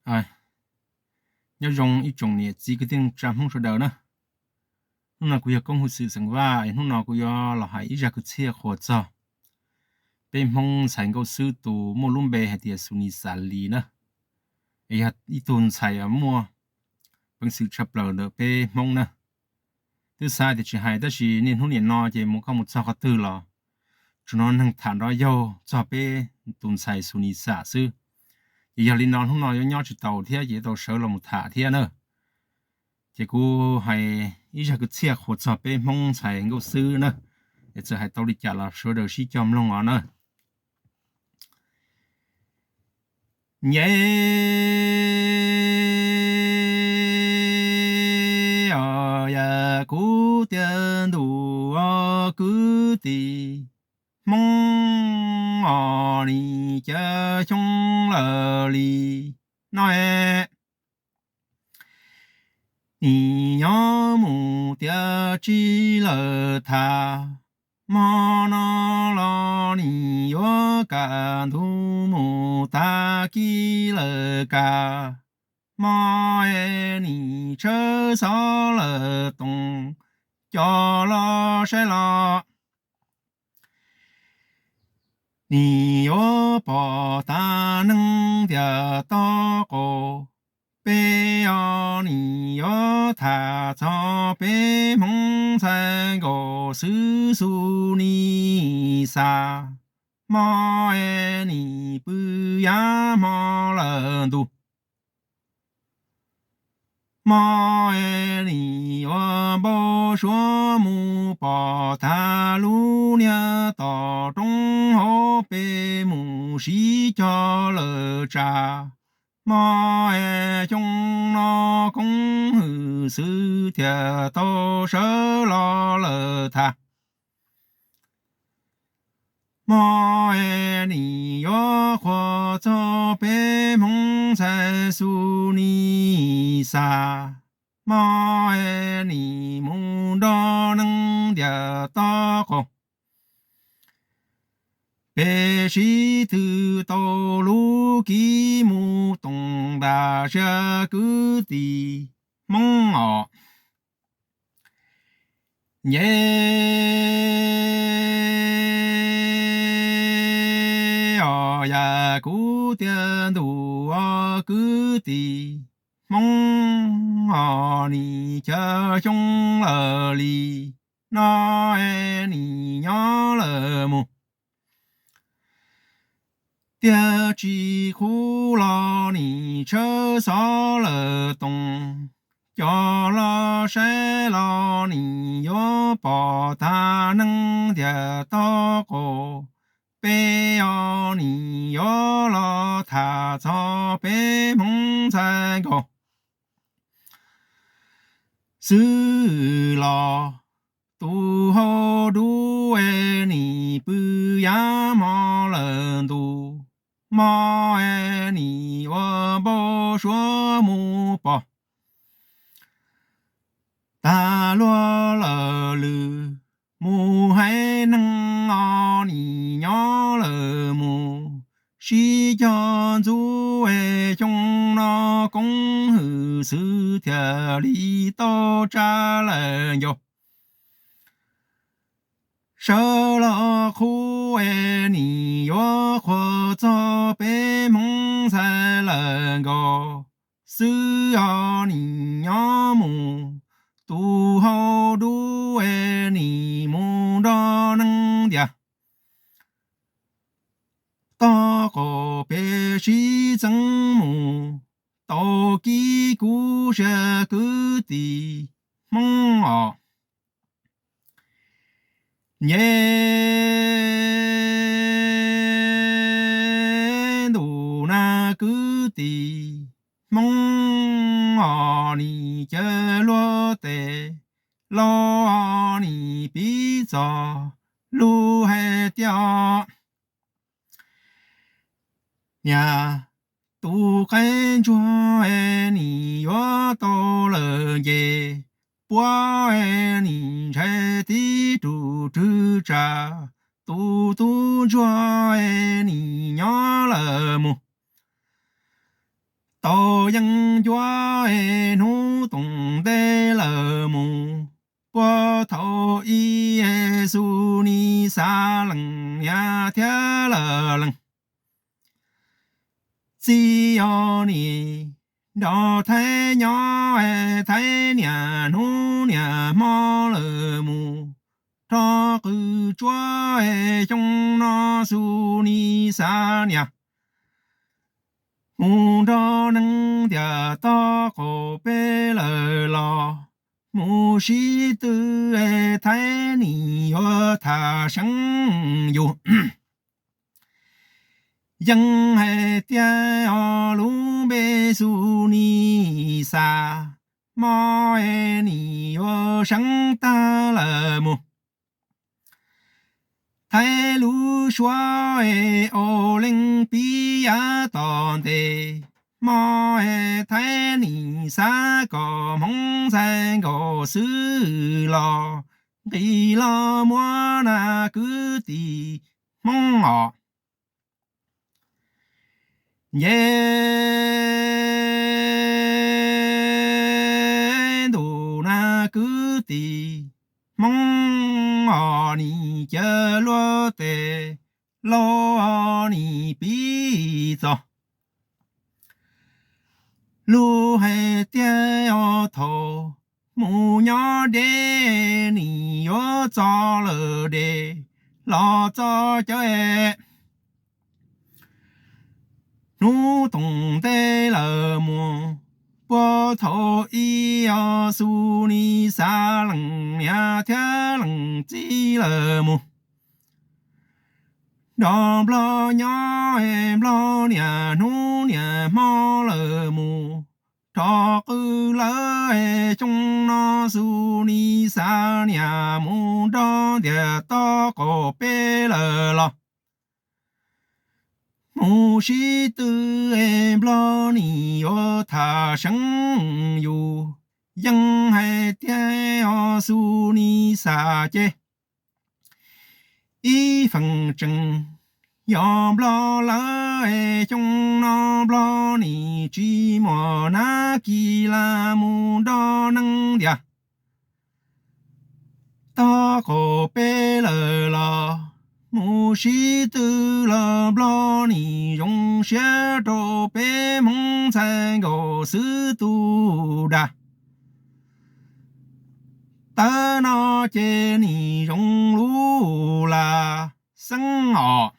Nyob zoo ib tsoom niam txiv kwv tij neej tsa Hmoob sawv daws na. Hnub no kuv yog Koob Hwj Xwm xeem Vaj es hnub no kuv yuav los hais ib zaj kwv txhiaj qhuas txog peb Hmoob ntxhais nkauj xwb tus muaj lub npe hais tias Xus Nis Xas Lis na. Es yog ib tug ntxhais muaj peev xwm tshaj plaws ntawm peb Hmoob na. Twb xav tias tsis hais tab sis niaj hnub nim no ces mus koj mus txog qhov twg los tsuas hnov neeg tham nrov yaug txog peb tus ntxhais Xus Nis Xas xwb. Ces yog li no hnub no yuav nyob tsis tau thiab ces yuav tau sawv los mus tham thiab na. Ces kuv hais ib zaj kwv txhiaj qhuas txog peb Hmoob ntxhais nkauj xwb na. Es txawm hais tau li cas los sawv daws sib cog mloog os na. Nyem, o, yam kuv tiav ntuj o kwv tij Hmoob os, nim cav xyoo lawm li no es nim nyob mus tiav tsis lawm tham. Hmo no los nim yuav kaj ntug mus tag kis lawm kaj. Hmo es nim tshawb xov lawm toom, cov los saib los nim yuav pom tag neeg ntiaj teb qaum. Peb os nim yuav tham txog peb Hmoob ntxhais nkauj xwb Xus Nis Xas. Hmo es nim pw yav hmo lawm ntuj. Hmo es nim yuav npau suav mus pom tag lub niag tom roob hauv pes mus sib cog lawm tsam. Hmo es xyoo no Koob Hwj Xwm thiaj tau sawv los lawm tham. Hmo es nim yuav qhuas txog peb Hmoob ntxhais Xus Nis Xas. Hmo es nim mus nrog neeg ntiaj teb qaum. Peb sib twv tau lub kib mus toom ntam sia kwv tij Hmoob os. Nyem, o, yam kuv tiav ntuj o kwv tij Hmoob os, nim cav xyoo lawm li no es nim nyob lawm mus tiav tsis khub los nim tshawb xov lawm toom. Cov los saib los nim yuav pom tag neeg ntiaj teb qaum. Peb os nim yuav los tham txog peb Hmoob ntxhais nkauj xwb los tus hau dub es nim pw yav hmo lawm ntuj. Hmo es nim ua npau suav mus pom tag luag lawm lwm mus haiv neeg os, nim nyob lawm mus sib cog ntxub es xyoo no Koob Hwj Xwm thiaj li tau tsa lawm ncauj sawv los qhuas es nim yuav qhuas txog peb Hmoob ntxhais lawm nkaus xwb os, nim nyob mus tus hau dub es nim mus nrog neeg ntiaj teb qaum. Peb sib txeeb mus tau kib kuv sia kwv tij Hmoob os. Nyem, ntuj na kwv tij Hmoob os, nim cav luag tes laus os, nim piv txog lus hais tias niag tus qaib ntsuag es nim yuav tau lawm nce puab es nim ntshai tib rus rwg tsam. Tus tub ntsuag es nim nyob lawm mus tau yeeb ncuab hnub toom ntej lawm mus, puag thaum ub Xus Nis Xas leej niam thiab lawv leej txiv yog nim nrog Thaib nyob, Thaib niam hnub niam hmo lawm mus, rho qws tsuab xyoo no Xus Nis Xas niam mus nrog neeg ntiam toj qaum peb lawm los, mus sib tw Thaib nim yuav tham seev yus. Yeej hais tias lub npe Xus Nis Xas, hmo nim yuav seev tag lawm mus. Thaib lub suab ua leej pib yav tom ntej, hmo Thaib nim xav kom Hmoob ntxhais nkaus xwb los nqis los muab nas kwv tij Hmoob os. Nce ntu nas kwv tij Hmoob os, nim cia luag tes laus nim pib txog. Lus hais tias thaum mus nyob deb, nim yuav txog lawm deb los txog cawv. Hnub toom ntej lawm mus, puag thaum ub Xus Nis Xas leej niam thiab leej txiv lawm mus, nrog Nplog nyob, Nplog niam hnub niam hmo lawm mus, rho qws lawm xyoo no Xus Nis Xas niam mus nrog ntiam toj qaum peb lawm los, mus sib tw Nplog nim yuav tham seev yus. Yeej hais tias Xus Nis Xas ces ib feem tseem yog Nplog lawm, xyoo no Nplog nim tsis muaj nab kis las mus nrog neeg ntiam toj qaum peb lawm los, mus sib tw los Nplog nim zoo siab rau peb Hmoob ntxhais nkaus xwb tus dag. Tawm no ces nim zoo lub lam xeeb os.